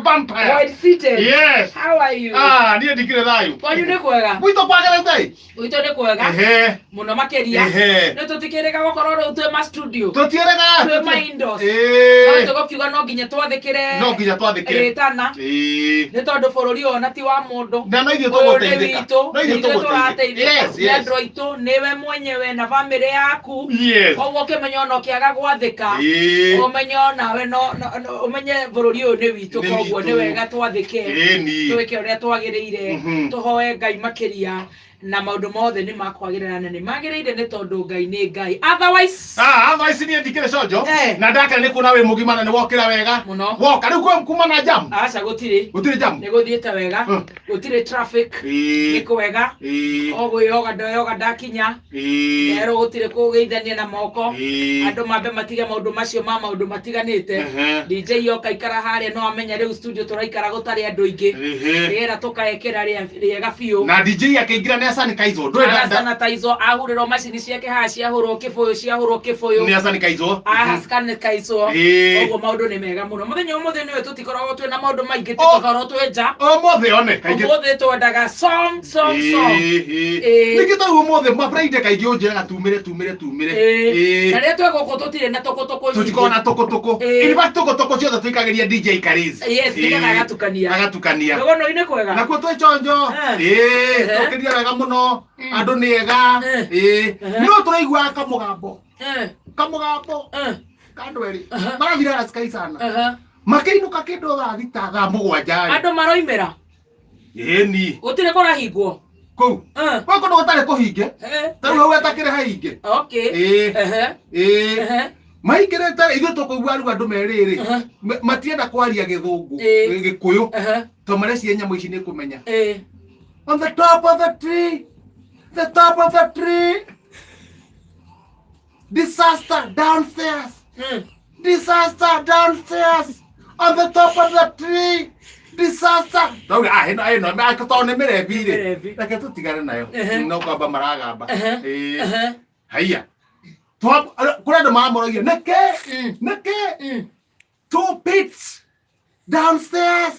Vampire. White seated. Yes. How are you? Ah, niĩ ndikĩrĩ thayũ. Kwanyu nĩ kwega. Gwitũ kwagĩrĩte. Gwitũ nĩ kwega. Ehe. Mũno makĩria. Ehe. Nĩ tũtikĩrĩga gũkorwo rĩu twĩ ma studio. Tũtiĩrĩga. Twĩ ma indoors. Ĩĩ. No tũgũkiuga no nginya twathĩkĩre. No nginya twathĩkĩre. Rĩtana. Ĩĩ. Nĩ tondũ bũrũri ũyũ ona ti wa mũndũ. Na no ithuĩ Ũyũ nĩ tũgũteithĩka. witũ. No ithuĩ Nĩ ithuĩ tũgũteithĩka. tũrateithĩka. Yes, Nĩ yes. andũ aitũ, nĩwe mwenyewe na bamĩrĩ yaku. Yes. Koguo ũkĩmenya ona ũkĩaga gwathĩka. Ĩĩ. Ũmenye onawe no ũmenye bũrũri ũyũ nĩ witũ Nĩ koguo witũ. nĩ wega twathĩke. Ĩni. Twĩke ũrĩa twagĩrĩire. Tũhoe Ngai makĩria na maũndũ mothe nĩ makwagĩrĩra na nĩ magĩrĩire nĩ tondũ Ngai nĩ Ngai. Otherwise Ah, otherwise niĩ ndikĩrĩ conjo. Eh. Na ndakena nĩ kuona wĩ mũgima na nĩ wokĩra wega. Mũno. Woka rĩu kwĩ kuma na jam. Aca gũtirĩ. Gũtirĩ jam. Nĩ gũthiĩte wega. Gũtirĩ traffic. Ĩĩ. Nĩ kwega. Ĩĩ. O gwĩyoga ndoyoga ndakinya. Ĩĩ. Nderwo gũtirĩ kũgeithania na moko. Ĩĩ. Andũ mambe matige maũndũ macio ma maũndũ matiganĩte. DJ yoka ikara harĩa no amenya rĩu studio tũraikara gũtarĩ andũ aingĩ. Rĩera tũkaekĩra rĩega biũ. Na DJ akĩingĩra nĩ asanitaizwo. Ndũĩ Agasanitaizwo ahurĩrwo macini ciake haha ciahũrwo kĩbũyũ ciahũrwo kĩbũyũ. Nĩ asanitaizwo. Asanitaizwo. Ĩĩ. Ũguo maũndũ nĩ mega mũno. Mũthenya ũmũthĩ nĩwe tũtikoragwo twĩna maũndũ maingĩ tũkoragwo twĩ nja. Ũmũthĩ one kaingĩ. Ũmũthĩ twendaga song song song. Ĩĩ. Ĩĩ. Ningĩ ta rĩu ũmũthĩ ma Friday kaingĩ ũnjĩraga tumĩre tumĩre tumĩre. Ĩĩ. Ĩĩ. Na rĩrĩa twĩ gũkũ tũtirĩ na tũkũtũkũ nyingĩ. Tũtikoragwo na tũkũtũkũ. Ĩĩ. In fact tũkũtũkũ ciothe tũikagĩria DJ Kariz. Yes, nĩgetha Ĩĩ. agatukania. Agatukania. Rũgono-inĩ kwega. Nakuo twĩ chonjo. Eh. Ĩĩ, Ehe. tũkĩria wega mũno. Andũ nĩ ega. Eh. Ĩĩ. Ehe. No tũraiguaga kamũgambo. Eh. Kamũgambo. Eh. Ka andũ erĩ. Aha. Marathire Alaska sana. Aha. Makĩinũka kĩndũ thaa thita thaa mũgwanja rĩ. Andũ maroimĩra. Ĩni. Gũtirĩ kũrahingwo. Kũu. Eh. Gwĩ kũndũ gũtarĩ kũhinge. Eh. Ta rĩu hau etakĩrĩ hahinge. Okay. Ĩĩ. Ehe. Ĩĩ. Ehe. Maingĩrĩte ithuĩ tũkũigua rĩu andũ merĩrĩ. Aha. Matienda kwaria gĩthũngũ. Ĩĩ. Gĩkũyũ. Ehe. To mareciria nyamũ ici nĩ kũmenya. Ĩĩ. On the top of the tree. The top of the tree. Disaster downstairs. Disaster downstairs. On the top of the tree. Disaster. Ndauga ah ĩno ĩno na tondũ nĩ mĩrebi rĩ. Mĩrebi. Reke tũtigane nayo. Ehe. No kwamba maragamba. Ehe. Ĩĩ. Ehe. Haiya. Kũrĩ andũ maramũragia nĩkĩ? Nĩkĩ? Two pits downstairs.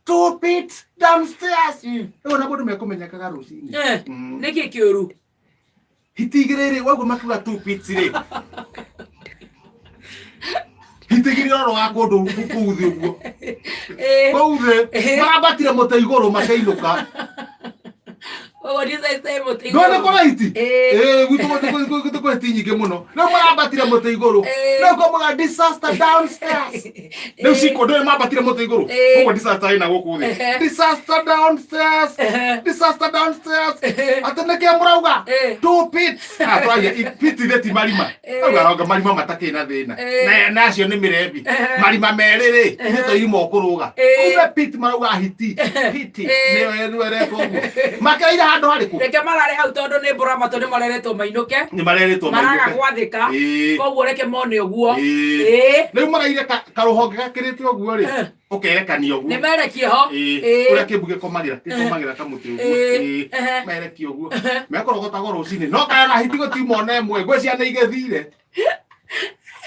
Two pits downstairs. Rĩu ona mũndũ mekũmenyekaga rũcinĩ. Eh. Nĩkĩ kĩũru? Hiti igĩrĩ rĩ, waigua makiuga two pits rĩ. Hiti igĩrĩ ũroro wa kũndũ kũu thĩ ũguo. Eh. Kũu thĩ Eh. marambatire mũtĩ igũrũ makĩinũka. Ũguo disaster mũtĩ Ndũĩ nĩ igũrũ. kũrĩ hiti? Eh. Ĩĩ, gwitũ gwitũ kwĩ hiti nyingĩ mũno. Rĩu marambatire mũtĩ igũrũ. Eh. Rĩu kũmuga disaster downstairs. Rĩu ciko ndũĩ mambatire mũtĩ igũrũ. Eh. Ũguo disaster ĩna gũkũ thĩ. Ehe. Disaster downstairs. Ehe. Disaster downstairs. Ehe. Atĩ nĩkĩo mũrauga? Eh. Two pits. Ah, twaria pit ithe ti marima. Eh. Rauga ronga marima matakĩrĩ na thĩna. Eh. Na na acio nĩ mĩrebi. Ehe. Marima merĩ rĩ, ithe to irima ũkũrũga. Eh. Kumbe pit marauga hiti. Hiti. Eh. Nĩyo nĩyo ĩretwo ũguo. Makeire handũ harĩkũ? Reke marare hau tondũ nĩ mbura matũ nĩ mareretwo mainũke. Nĩ mareretwo Maraga mainũke. gwathĩka. Ĩĩ. Koguo reke mone ũguo. Ĩĩ. Ĩĩ. Rĩu maraire karũhonge gakĩrĩte ũguo rĩ, Eh. ũkerekania ũguo. Nĩ merekie ho. Ĩĩ. Ĩĩ. Ũrĩa kĩmbu gĩkomagĩra, gĩkomagĩra kamũtĩ ũguo. Ĩĩ. Ĩĩ. Ehe. Merekie ũguo. Mekũrogotagwo rũcinĩ. No kana hiti gũtiuma ona ĩmwe, ngwĩciria nĩ igĩthire.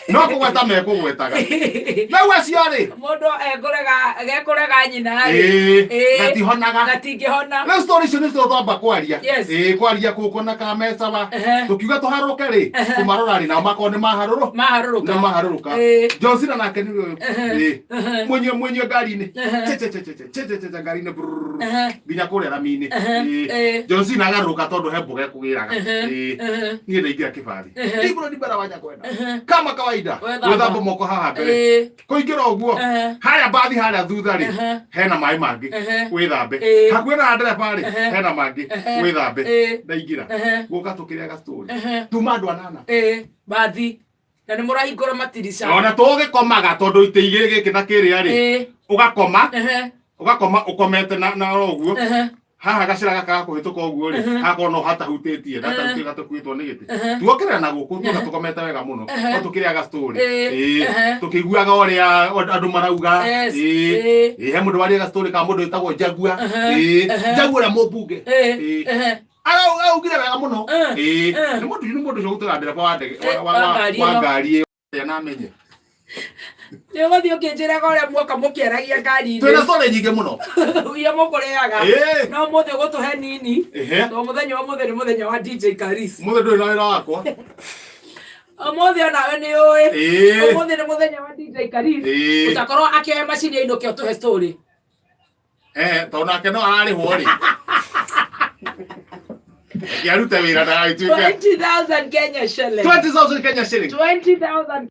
No kũgweta mekũgwetaga. Rĩu acio rĩ, Mũndũ ekũrega gekũrega nyina rĩ. ĩĩ, Ĩĩ. gatihonaga. Gatingĩhona. Rĩu story icio nĩcio twamba kwaria. Yes. Ĩĩ, kwaria gũkũ na kamecawa. Ehe. Tũkiuga tũharũrũke rĩ, kũmarora rĩ, nao makorwo nĩ maharũrũ. Maharũrũka. Nĩ maharũrũka. Ĩĩ. John Cena nake nĩ ũyũ. Ehe. Ĩĩ. Ehe. Mwenye mwenye ngari-inĩ. Ehe. Che che che che che che che che ngari-inĩ brrrr. Ehe. Nginya kũrĩa rami-inĩ. Ehe. Ĩĩ. Ĩĩ. John Cena agarũrũka tondũ he mboga ekũgĩraga. Ehe. Ĩĩ. Ehe. Niĩ ndaingĩra kĩbathi. Ehe. Ibro ni mbere wanya kwenda. Ehe. Kama kawaida. Wethamba. Gwĩthamba moko haha mbere. Ĩĩ. Kũingĩra ũguo. Ehe. Harĩa mbathi harĩa thutha rĩ, Ehe. hena maĩ mangĩ. Ehe. Wĩthambe. Ĩĩ. Hakuhĩ na ndereba rĩ, Ehe. hena mangĩ. Ehe. Wĩthambe. Ĩĩ. Ndaingĩra. Ehe. Gũka tũkĩrĩaga story. Ehe. Tuma andũ anana. Ĩĩ. Bathi. Na nĩ mũrahingũra matirica. Ona tũgĩkomaga tondũ itĩ igĩrĩ gĩkĩ na kĩrĩa rĩ, Ĩĩ. ũgakoma, Ehe. ũgakoma ũkomete na ũguo. Ehe. Haha gacĩra gaka gakũhĩtũka ũguo rĩ, hakorwo no hatahutĩtie, hatahutĩtie gatũkuĩtwo nĩ gĩtĩ. Tuokĩrĩra na gũkũ tuoka tũkomete wega mũno, no tũkĩrĩaga story. Ĩĩ. Ĩĩ. Ehe. Tũkĩiguaga ũrĩa andũ marauga. Yes. Ĩĩ. Ĩĩ. Ĩĩ, he mũndũ warĩaga story ka mũndũ wĩtagwo Jaguar. Ehe. Ĩĩ. Ehe. Jaguar ũrĩa mũmbunge. Ĩĩ. Ĩĩ. Ehe. Araugire wega mũno. Eh. Ĩĩ. Eh. Nĩ mũndũ nĩ mũndũ ũcio gũtuĩka ndereba wa ndege Eh, wa wa ngari wa ĩno. ngari ĩyo. Na amenye. Nĩ ũgũthiĩ ũkĩnjĩraga ũrĩa muoka mũkĩaragia ngari-inĩ. Twĩna story nyingĩ mũno. Iria mũkũrĩaga. Ĩĩ. No mũthĩ ũgũtũhe nini. Ehe. To mũthenya wa mũthĩ nĩ mũthenya wa DJ Karis. Mũthĩ ndũrĩ na wĩra wakwa. Ũmũthĩ onawe nĩ ũĩ. Ĩĩ. Ũmũthĩ nĩ mũthenya wa DJ Karis. Ĩĩ. Ũtakorwo akĩoya macini ainũke ũtũhe story. Eh, tondũ nake no ararĩhwo rĩ. Reke arute wĩra ndagagĩtuĩke. 20,000 Kenya shillings. 20,000 Kenya shilling. 20,000.